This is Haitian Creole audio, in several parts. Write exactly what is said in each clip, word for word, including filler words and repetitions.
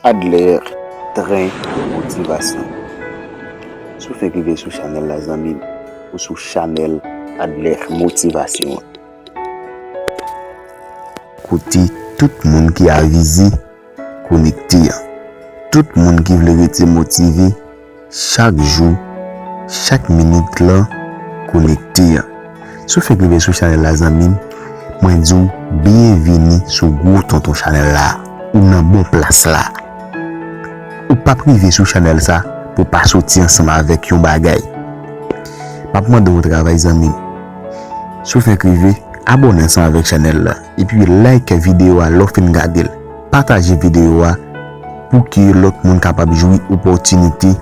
Adler, tren motivasyon. Si w fenk rive sou chanèl la, zanmi m, ou sou chanèl Adler Motivasyon an. Kote tout moun ki avize konekte an. Tout moun ki vle rete motive, chak jou, chak minit lan, konekte an. Si w fenk rive sou chanèl la, zanmi m, mwen di w byenvini sou Gwo Tonton Chanèl la. Ou nan bon plas la. Ou p ap rive sou chanèl sa pou w pa soti ansanm avèk yon bagay. M ap mande w yon travay, zanmi m. Si w fenk rive, abòne ansanm avèk chanèl la. Epi like videyo a lè w fin gade l. Pataje videyo a pou ke lòt moun kapab jwi opòtinite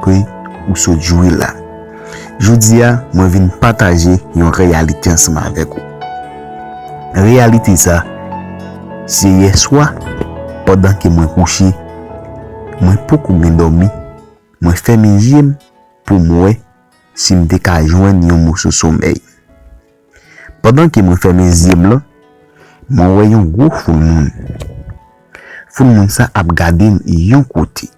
ke ou sot jwi la. Jodi a, mwen vin pataje yon reyalite ansanm avèk ou. Reyalite sa, se yè swa, pandan ke mwen kouche, mwen poko gen dòmi, mwen fèmen je m pou m wè si m te ka jwenn yon moso somèy. Pandan ke mwen fèmen zye m lan, mwen wè yon gwo foul moun. Foul moun sa ap gade m yon kote.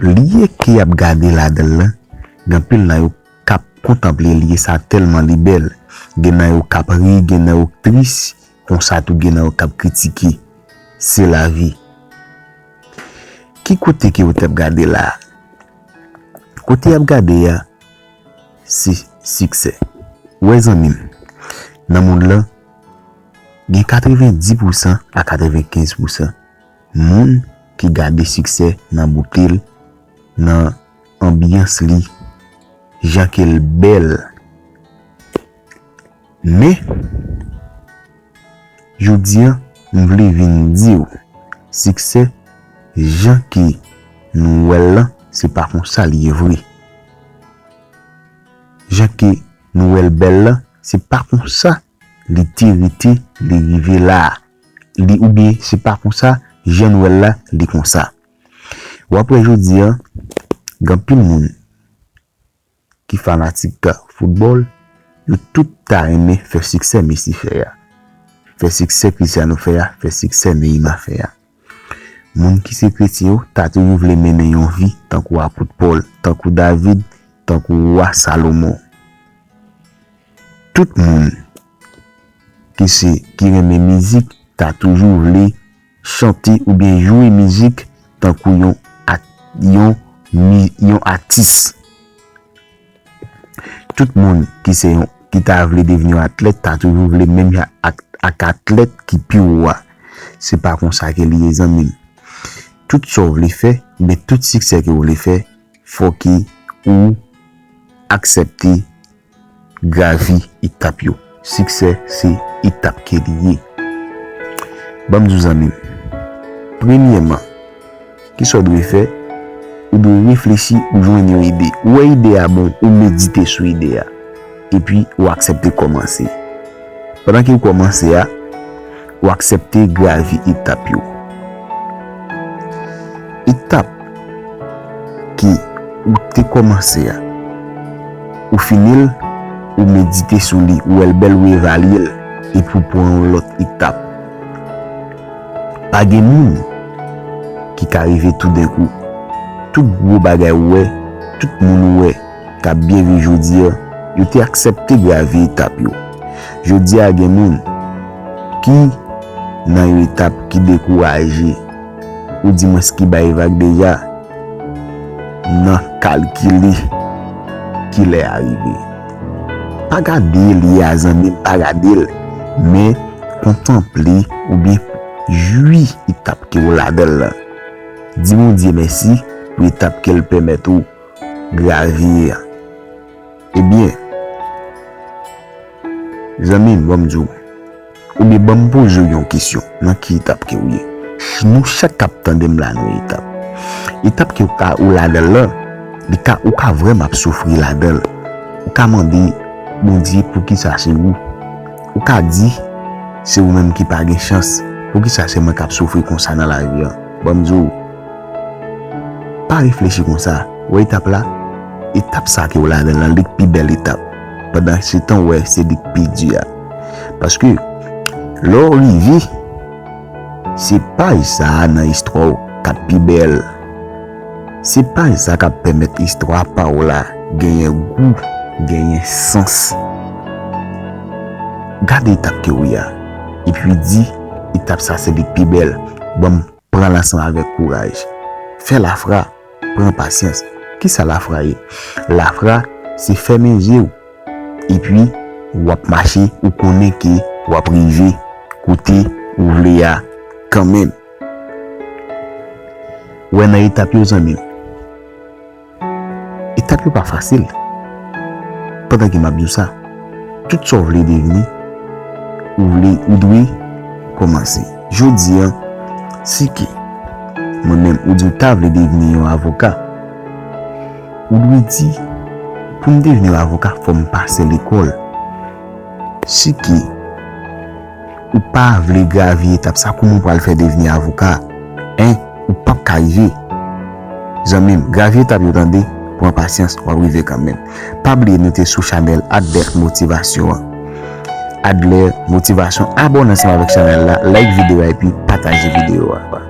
Lye ke y ap gade ladan l lan, gen anpil nan yo k ap kontanple lye sa tèlman li bèl. Gen nan yo k ap ri, gen nan yo k tris, konsa tou gen nan yo k ap kritike. Se lavi. Ki kote ke yo t ap gade la a? Kote y ap gade a, se siksè. Ou wè, zanmi m, nan mond lan, gen katrevenndis pousan a katrevenkenz pousan moun ki gade siksè nan bote l, nan anbyans li, jan ke l bèl. Men, jodi a, m vle vin di w, siksè, jan ke nou wè l lan, se pa konsa l ye vre. Jan ke nou wè l bèl lan, se pa konsa li te rete, li rive la a. Li, oubyen se pa konsa, jan nou wè l la, li konsa. W ap wè jodi a, gen anpil moun ki fanatik foutbòl, yo tout ta renmen fè siksè Messi fè a. Fè siksè Cristiano fè a, fè siksè Neymar fè a. Moun ki se kretyen yo ta toujou vle mennen yon vi tankou apot Pòl, tankou David, tankou wa Salomon. Tout moun ki se, ki renmen mizik ta toujou vle chante oubyen jwe mizik tankou yon at-, yon mi-, yon atis. Tout moun ki se yon, ki ta vle devni yon atlèt ta toujou vle menm jan ak, ak atlèt ki pi wo a. Se pa konsa ke li ye, zanmi m. Tout sa w vle fè, oubyen tout siksè ke w vle fè, fò ke ou aksepte gravi etap yo. Siksè se etap ke li ye. Ban m di w, zanmi m, premyèman, kisa w dwe fè? Ou dwe reflechi, ou jwenn yon ide. Ou wè ide a bon, ou medite sou ide a. Epi, ou aksepte kòmanse. Pandan ke ou kòmanse a, ou aksepte gravi etap yo. Etap ke ou te kòmanse a, ou fini l, ou medite sou li, ou wè l bèl, ou evalye l, epi ou pran yon lòt etap. Pa gen moun ki ka rive toudenkou. Tout gwo bagay ou wè, tout moun ou wè, k ap byen viv jodi a, yo te aksepte gravi etap yo. Jodi a, gen moun ki nan yon etap ki dekouraje. Ou di mwens ki bay vag deja nan kalkile kilè a rive. Pa gade li a, zanmi m, pa gade l, men kontanple oubyen jwi etap ke w ladan l lan. Di Bondye mèsi pou etap ke l pèmèt ou gravi a. Ebyen, zanmi m, ban m di w, oubyen ban m poze w yon kesyon, nan ki etap ke w ye? Ch-, nou chak k ap tande m la, nou etap. Etap ke w ka, ou ladan l lan, li ka, ou ka vrèman ap soufri ladan l. Ou ka mande Bondye poukisa se ou. Ou ka di, se ou menm ki pa gen chans. Poukisa se mwen k ap soufri konsa nan lavi an? Ban m di w, pa reflechi konsa. Ou wè etap la? Etap sa ke w ladan l lan, li k pi bèl etap. Pandan se tan w wè se li k pi di a. Paske, lè w rive, se paj sa a nan istwa w k ap pi bèl. Se paj sa k ap pèmèt istwa pa w la genyen gou, genyen sans. Gade etap ke w ye a, epi di, etap sa se li k pi bèl. Ban m pran l ansanm avèk kouraj. Fè lafra, pran pasyans. Kisa lafra ye? Lafra se fèmen je w, epi w ap mache, ou konnen ke w ap rive kote ou vle a kanmenm. Wè nan etap yo, zanmi m. Etap yo pa fasil. Pandan ke m ap di w sa, tout sa w vle devni, ou vle, ou dwe kòmanse. Jodi a, si ke mwen menm, ou di w ta vle devni yon avoka, ou dwe di, pou m devni yon avoka, fò m pase lekòl. Si ke ou pa vle gravi etap sa, kouman w pral fè devni avoka? Hein? Ou p ap ka rive. Zanmi m, gravi etap yo, tande, pran pasyans, w ap rive kanmenm. Pa bliye nou te sou chanèl Adler Motivasyon an. Adler Motivasyon, abòne ansanm avèk chanèl la, like videyo a epi pataje videyo a.